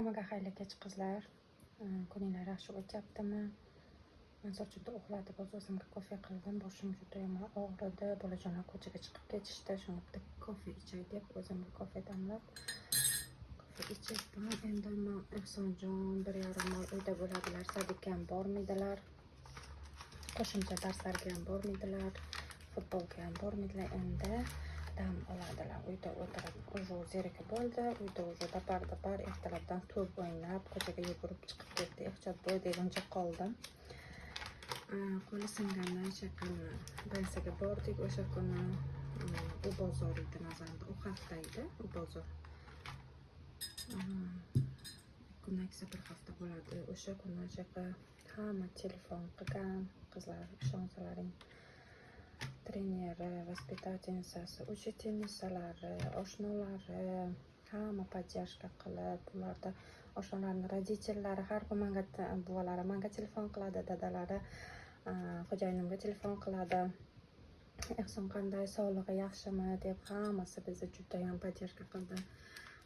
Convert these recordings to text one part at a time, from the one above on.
Hammaga xayrli kech, qizlar. Kuninglar yaxshi o'tyaptimi? Mansurchikni uxlatib, o'z o'zimga kofe qildim. Boshim juda yomon og'ridi. Bolajonlar ko'chaga chiqib ketishdi. Shunga bitta kofe ichay deb o'zimga kofe damlab, kofe ichyapman. Endi man Ehsonjon 1,5 oy uyda bo'ladilar. Садик ka ham bormaydilar. Qo'shimcha darslarga ham bormaydilar. Futbolga ham bormaydilar. Endi dam oladilar uyda o'tirib. Уже zerikib bo'ldi. Uyda уже dapar dapar ertalabdan to'p o'ynab, ko'chaga yugurib chiqib ketdi. Ehtiyot bo'l deguncha qoldim. Qo'li singandan shaqani больница ga bordik o'sha kuni. U bozor edi nazarimda, u hafta edi u bozor. Kundan kelsa bir hafta bo'ladi. O'sha kuni shunaqa hamma telefon qilgan, qizlar, ishonsalaring, treneri, воспитательница si, учительница lari, oshnalari hamma поддержка qilib, ularda oshnalarni родитель lari har kun manga, buvalari manga telefon qiladi, dadalari xo'jayinimga telefon qiladi. Ehson qanday, sog'lig'i yaxshimi deb hammasi bizni judayam поддержка qildi.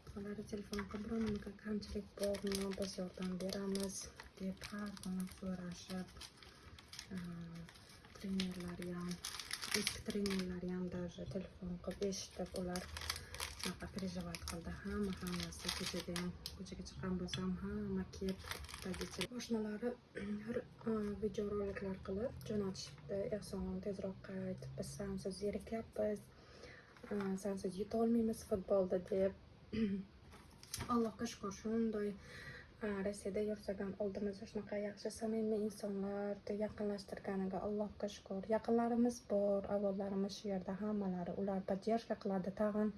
Buvalari telefon qilib, biror nimaga kamchilik bormi, biz yordam beramiz deb har kuni so'rashib, trenerlari ham, eski trenerlari ham даже telefon qilib eshitib, ular shunaqa переживать qildi hamma, hammasi. Ko'chada ham, ko'chaga chiqqan bo'lsam, hamma kelib, родитель, oshnalari videoroliklar qilib jo'natishibdi. Ehson, tezroq qayt, biz sansiz zerikyapmiz, sansiz yutolmaymiz futbolda deb. Allohga shukur, shunday Rossiyada yursak ham oldimizda shunaqa yaxshi, samimiy insonlar yaqinlashtirganiga Allohga shukur. Yaqinlarimiz bor, avlodlarimiz shu yerda hammalari, ular поддержка qiladi tag'in.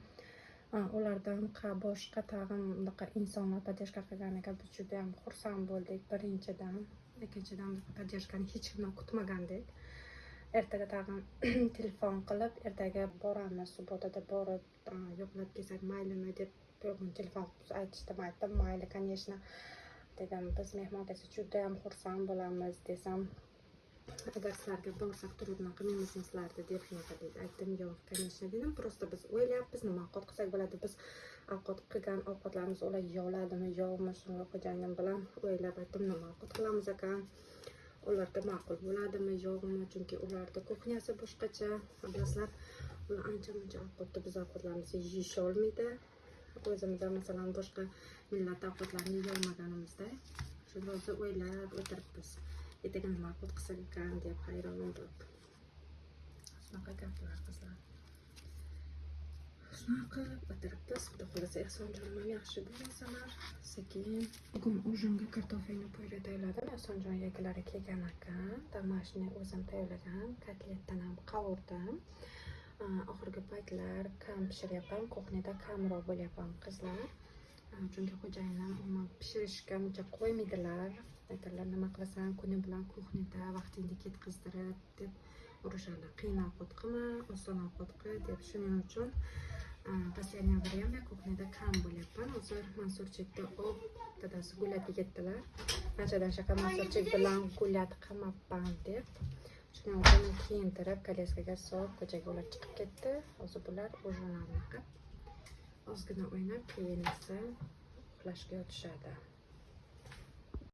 Ulardan boshqa tag'in bunaqa insonlar поддержка qilganiga biz judayam xursand bo'ldik birinchidan. Ikkinchidan, bunaqa поддержка ni hech kimdan kutmagandik. Ertaga tag'in telefon qilib, ertaga boramiz, суббота da borib yo'qlab kelsak maylimi deb bugun telefon qilib aytishdi. Man aytdim, mayli, конечно, dedim, biz mehmon kelsa judayam xursand bo'lamiz desam, agar sizlarga borsak, трудно qilmaymizmi sizlarni deb shunaqa deydi. Aytdim, yo'q, конечно, dedim, просто biz o'ylayapmiz, nima ovqat qilsak bo'ladi, biz ovqat qilgan ovqatlarimizni ular yeyoladimi, yo'qmi. Shunga xo'jayinim bilan o'ylab aytdim, nima ovqat qilamiz ekan, ularga ma'qul bo'ladimi, yo'qmi, chunki ularni кухня si boshqacha, bilasizlar, ular ancha muncha ovqatni, biz ovqatlarimizni yeyisholmaydi. O'zimiz ham, masalan, boshqa millat ovqatlarini yeyolmaganimizda, shunda hozir o'ylab o'tiribmiz, ertaga nima ovqat qilsak ekan deb hayron bo'lib. Shunaqa gaplar, qizlar, shunaqa qilib o'tiribmiz. Xudo xohlasa, Ehsonjonim ham yaxshi bo'lsalar. Sekin bugun ужин ga картофельный пюре tayyorladim. Ehsonjon yegilari kelgan ekan, домашний o'zim tayyorlagan kotletdan ham qavurdim. Oxirgi paytlar kam pishiryapman, кухня da kamroq bo'lyapman, qizlar, chunki xo'jayinim umuman pishirishga uncha qo'ymaydilar. Aytadilar, nima qilasan kuni bilan кухня da vaqtingni ketkazdirib deb urishadi. Qiyin ovqat qilma, oson ovqat qil deb. Shuning uchun последнее время кухня da kam bo'lyapman. Hozir Mansurchikni olib, dadasi гулять ga ketdilar. Anchadan shunaqa Mansurchik bilan гулять qilmabman deb, shuning uchun kiyintirib, коляска ga solib, ko'chaga ular chiqib ketdi. Hozir bular ужин larini qilib, ozgina o'ynab, keyin esa uxlashga yotishadi.